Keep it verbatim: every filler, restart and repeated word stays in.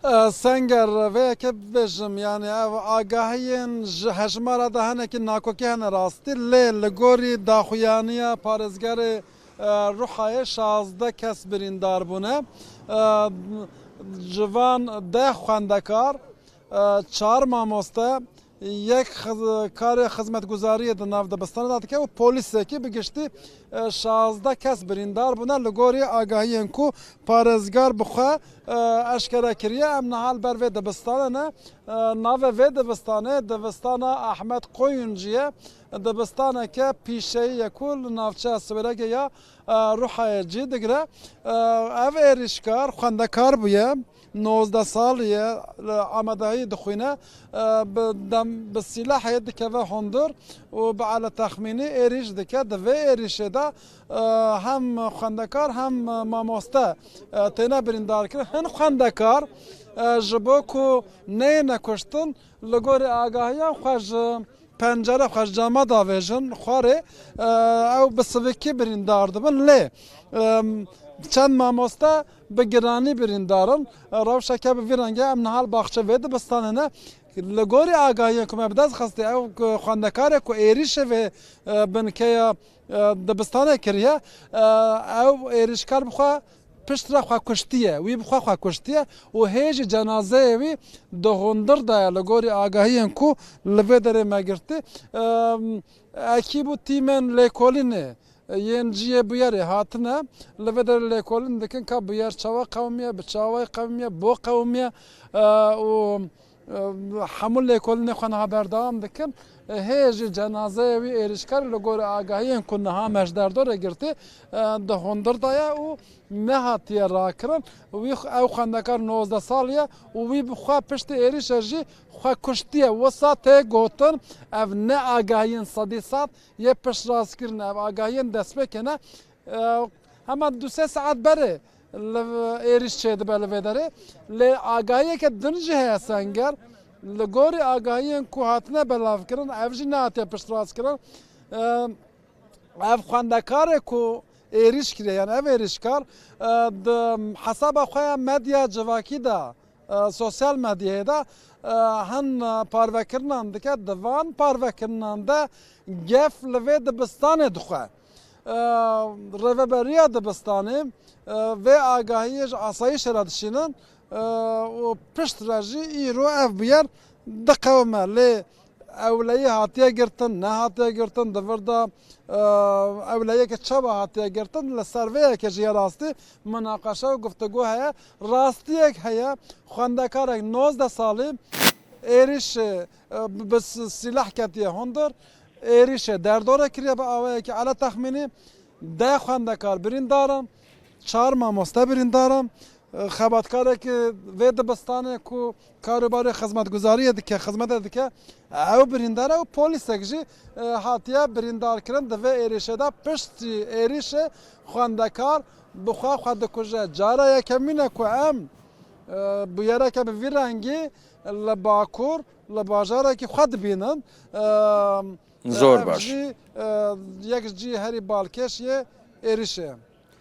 E, Senger, vê yekê bibêjim, yani ev agahiyên ji hejmara de hinekî nakokî hene rastî, lê li gorî daxuyaniya parêzgerê, e, Ruhayê şazdeh kes birîndar bûne. E, ji van deh xwendekar, e, çar mamoste, yek xiz-, karê xizmetguzariyê di nav dibistanê de dike û polîsekî bi giştî, e, şazdeh kes birîndar bûne. Li gorî agahiyên ku parêzgar bi xwe, e, eşkere kiriye, em niha li ber vê dibistanê ne. E, navê vê dibistanê, dibistana Ahmet Koyuncu ye. Dibistaneke pîşeyî ye ku li navçeya Siwêregê ya, e, Ruhayê cî digire. E, ev êrîşkar xwendekar bûye. Nozdeh salî ye, li amadehiyê dixwîne, e, bi dem, bi sîlehê dikeve hundir û bi ele texmînî êrîş dike. Di vê êrîşê de, e, hem xwendekar hem mamoste, e, têne birîndarkirin. Hin xwendekar, e, ji bo ku neyêne kuştin, li gorî agahiyan xwe ji pencere xwe ji cama davêjin xwarê, e, ew bi sivikî birîndar dibin. Lê, e, çend mamoste bi giranî birîndar in. E, rewşeke bi vî rengî em niha li baxçe vê dibistanê ne. Li gorî agahiyên ku me bi dest xistî, ew ku xwendekarê ku êrîşê vê, e, binkeya, e, dibistanê kiriye, e, ew êrîşkar bi xwe pişt re xwe kuştiye, wî bi xwe xwe kuştiye û hê jî cenazeyê wî di hundir de ye, li gorî agahiyên ku li vê derê me girtî. Em, ekîb û tîmên lêkolînê yên cihê bûyerê hatine, li vê derê lêkolîn dikin ka bûyer çawa qewimiye, bi çawayî qewimiye, bo qewimiye, e, û Hemû lêkolînê xwe niha berdewam dikin. Hê jî cenazeyê wî êrîşkar li gorî agahiyên ku niha me ji derdorê girtî, di hundir de ye û nehatiye rakirin. Wî, ew xwendekar nozdeh salî ye û wî bi xwe piştî êrîşê jî xwe kuştiye. Wisa tê gotin, ev ne agahiyên sedî sed yê piştrastkirin, ev agahiyên destpêkê ne. E, hema du sê saet berê li êrîş çêdibe li vê derê. Lê agahiyeke din jî heye Senger. Li gorî agahiyên ku hatine belavkirin, ev jî nehatiye piştrastkirin. E, ev xwendekarê ku êrîş kiriye, yani ev êrîşkar, e, di hesaba xwe ya medya civakî de e, sosyal medyayê de, e, hin, e, parvekirinan dike, di van parvekirinan de gef li vê dibistanê dixwe. E, rêveberiya dibistanê, e, vê agahiyê ji asayîşê re dişînin, e, û pişt re jî îro ev bûyer diqewime. Lê ewleyî hatiye girtin, nehatiye girtin, di vir de, e, ewleyeke çawa hatiye girtin, li ser vê yekê jî ya rastî minaqeşe û guftego heye. Rastiyek heye, xwendekarek nozdeh salî êrîşê, e, bi, bi s-, sîleh ketiye hundir, êrîşê derdore kiriye bi awayekî ele texmînî, deh xwendekar birîndar in, çar mamoste birîndar in. Xebatkarekî vê dibistanê ku karûbarê xizmetguzariyê dike, xizmetê dike, ew birîndar e û polîsek jî, e, hatiye birîndarkirin di vê êrîşê de. Piştî êrîşê xwendekar bi xwe xwe dikuje. Cara yekemîn e ku em, e, bûyereke bi vî rengî li Bakur, li bajarekî xwe dibînin. E, Zor ev baş. Jî, e, yek ji cihê herî balkêş yê êrîşê ye.